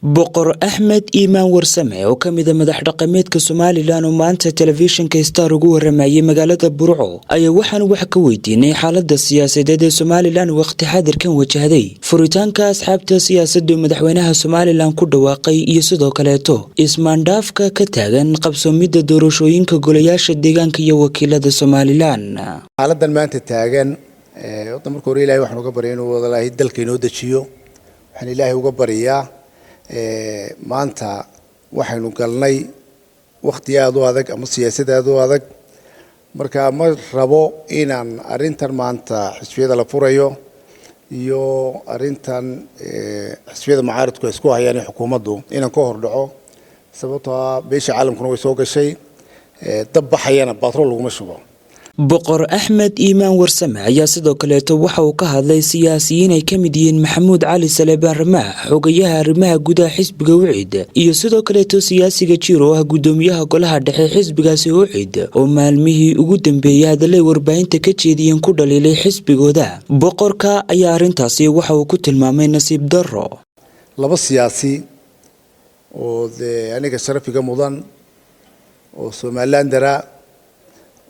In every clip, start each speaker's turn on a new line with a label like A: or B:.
A: Boqor Axmed Iimaan Warsame oo ka mida madax dhaqameedka Somaliland oo maanta telefishinka Star ugu waramayay magaalada Burco ayaa waxaan wax ka weydiinay xaalada siyaasadeed ee Somaliland waqti xaadirkan wajahday, furitaanka asxaabta siyaasaddu madaxweynaha Somaliland ku dhawaaqay iyo sidoo kaleeto ismaandhaafka ka taagan qabsoomidda doorashooyinka golayaasha deegaanka iyo wakiilada Somaliland.
B: Xaaladan maanta taagan horta marka hore Ilahay waxaan uga barya inuu wadalaahi dalka inoo dejiyo. Waxaan Ilaahay uga baryaa, maanta waxaynu galnay wakti aada u adag ama siyaasad aada u adag. Marka ma rabo inaan arrintan maanta xisbiyada la furayo iyo arrintan xisbiyada mucaaridku ay isku hayaan iyo xukuumaddu inaan ka hor dhaco, sababtoo ah beesha caalamkuna way soo gashay, dab baxayana batrool laguma shubo.
A: Boqor Axmed Iimaan Warsame ayaa sidoo kaleeto waxa uu ka hadlay siyaasiyiin ay ka mid yihiin Maxamuud Cali Saleebaan Ramaax, xogayaha arrimaha gudaha xisbiga UCID, iyo sidoo kaleeto siyaasiga Jiir oo ah guddoomiyaha golaha dhexe xisbigaasi UCID, oo maalmihii ugu dambeeyey hadallay warbaahinta ka jeediyeen ku dhaliilay xisbigooda. Boqorka ayaa arrintaasi waxa uu ku tilmaamay nasiib darro.
B: Laba siyaasi oo dee aniga sharaf iga mudan oo Somalilandera,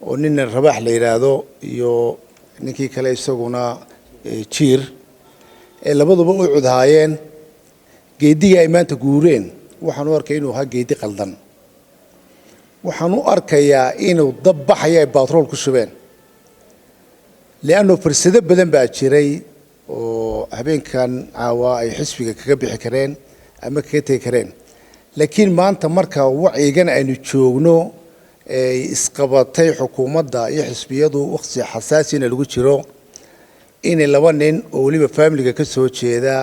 B: oo nina Rabaax la yidhaahdo iyo ninkii kale isaguna Jiir, ee labaduba u cudhaayeen geedigii ay maanta guureen, waxaan u arkay inuu ahaa geedi qaldan. Waxaan u arkayaa inuu dab baxaya ay batrool ku shubeen, leanno fursado badan baa jiray oo habeenkan caawa ay xisbiga kaga bixi kareen ama kaga tegi kareen. Laakiin maanta marka wacyigan aynu joogno ay isqabatay xukuumadda iyo xisbiyadu, waqti xasaasina lagu jiro, inay laba nin oo weliba faamiliga ka soo jeeda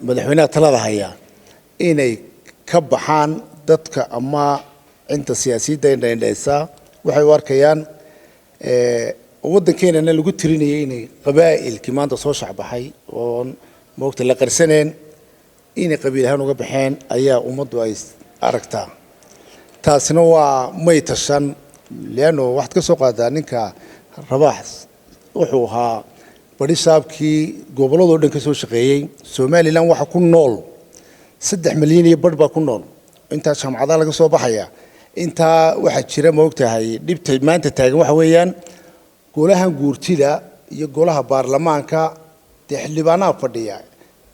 B: madaxweynaha talada haya inay ka baxaan, dadka ama cinta siyaasiyadda indhaindhaysa waxay u arkayaan, waddankeenana lagu tirinayay inay qabaa'ilkii maanta soo shacbaxay oon moogta la qarsaneen inay qabiil ahaan uga baxeen ayaa ummaddu ay aragtaa. Taasina waa may tashan, leanno waxaad ka soo qaadaa ninka Rabaax wuxuu ahaa badhisaabkii gobolladoo dhan ka soo shaqeeyey. Somaliland waxa ku nool 3 milyan iyo badh baa ku nool. Intaa jaamacadaha laga soo baxaya, intaa waxaa jira, ma ogtahay, dhibta maanta taagan waxa weeyaan golahan guurtida iyo golaha baarlamaanka. Dee xildhibaanaha fadhiya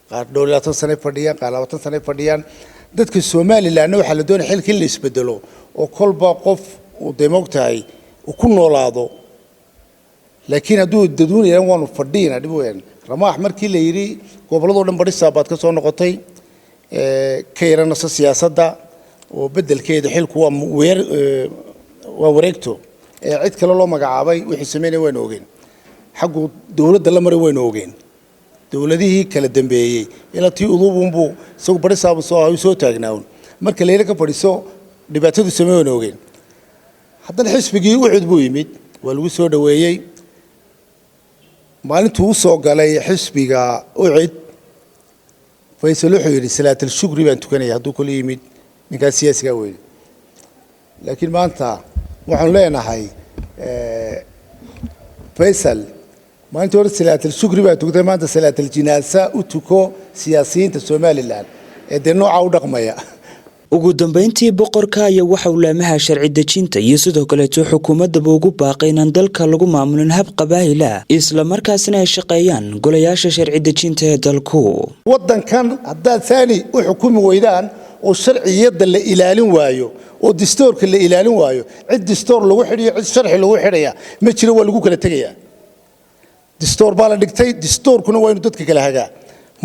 B: qaar dhowr iyo labaatan sanay fadhiyaan, qaar 20 sanay fadhiyaan. Dadka Somalilandna waxaa la doonaya xilka in la isbedelo oo kolba qof uu dee, ma ogtahay, uu ku noolaado. Laakiin hadduu dadweyne waanu fadhiyna dhib weeyaan. Ramaax markii la yidhi gobolladoo dhan badhisaa baad ka soo noqotay, ka yaranayso siyaasadda oo beddelkeeda xilku waa weer, waa wareegto ee cid kale loo magacaabay, wixii sameynaya waynu ogeen, xaggu dowladda la maray waynu ogeen, dowladihii kala dambeeyey ilaa tii udubunbuu isagu badhisaabu soo soo taagnaaun. Marka layla ka fadhiiso dhibaatadu samey waynu ogeen. Haddana xisbigii UCID buu yimid, waa lagu soo dhoweeyey. Maalintuu usoo galay xisbiga UCID, Faysal wuxuu yidhi salaatal shukri baan tukanaya hadduu kula yimid ninkaas siyaasigaa weyne. Laakiin maanta waxaanu leenahay, Faysal, maalintii hore salaatal shukri baa tukatay, maanta salaatal jinaasa u tuko siyaasiyiinta Somaliland ee dee noocaa u dhaqmaya.
A: Ugu dambeyntii, boqorka ayaa waxa uu laamaha sharci dejinta iyo sidoo kaleeto xukuumaddaba ugu baaqay inaan dalka lagu maamulin hab qabaahila, islamarkaasina ay shaqeeyaan golayaasha sharci dejinta ee dalku.
B: Waddankan haddaad saani u xukumi weydaan oo sharciyadda la ilaalin waayo oo distoorka la ilaalin waayo, cid distoor lagu xidhiyo, cid sharci lagu xidhaya ma jiro, waa lagu kala tegayaa. Distoor baa la dhigtay, distoorkuna waa inuu dadka kala hagaa.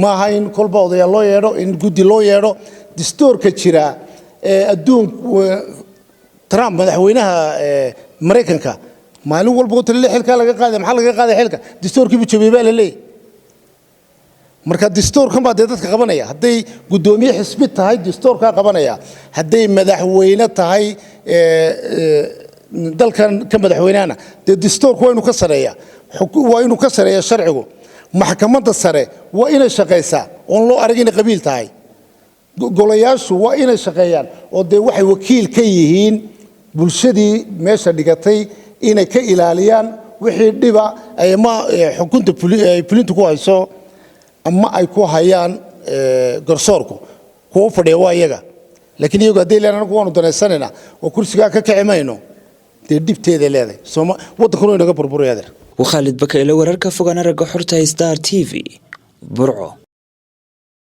B: Maaha in kolba odayaal loo yeedho, in guddi loo yeedho. Distoorka jira ee adduun, Trump, madaxweynaha Maraykanka, maalin walba oo talile xilkaa laga qaaday. Maxaa laga qaaday xilka? Distoorkii buu jabiyey baa la leeyahy. Marka distoorkan baa dee dadka qabanaya. Hadday guddoomiye xisbi tahay, distoorkaa qabanaya. Hadday madaxweyne tahay dalkan ka madaxweynehana, dee distoorku waa inuu ka sareeya, waa inuu ka sareeya sharcigu. Maxkamadda sare waa inay shaqaysaa oon loo arag inay qabiil tahay. Golayaashu waa inay shaqeeyaan oo dee waxay wakiil ka yihiin bulshadii meesha dhigatay, inay ka ilaaliyaan wixii dhiba ama xukunta fulintu ku hayso ama ay ku hayaan. Garsoorku kuwa fadhiya waa iyaga, laakiin iyagu hadday leedahay anagu waanu danaysanaynaa oo kursigaa ka kici mayno, dee dhibteeday leedahay. Sooma waddankuna inaga burburaya, adeer.
A: Khaalid Bakayle, wararka fogaan aragga xorta, Star TV, Burco.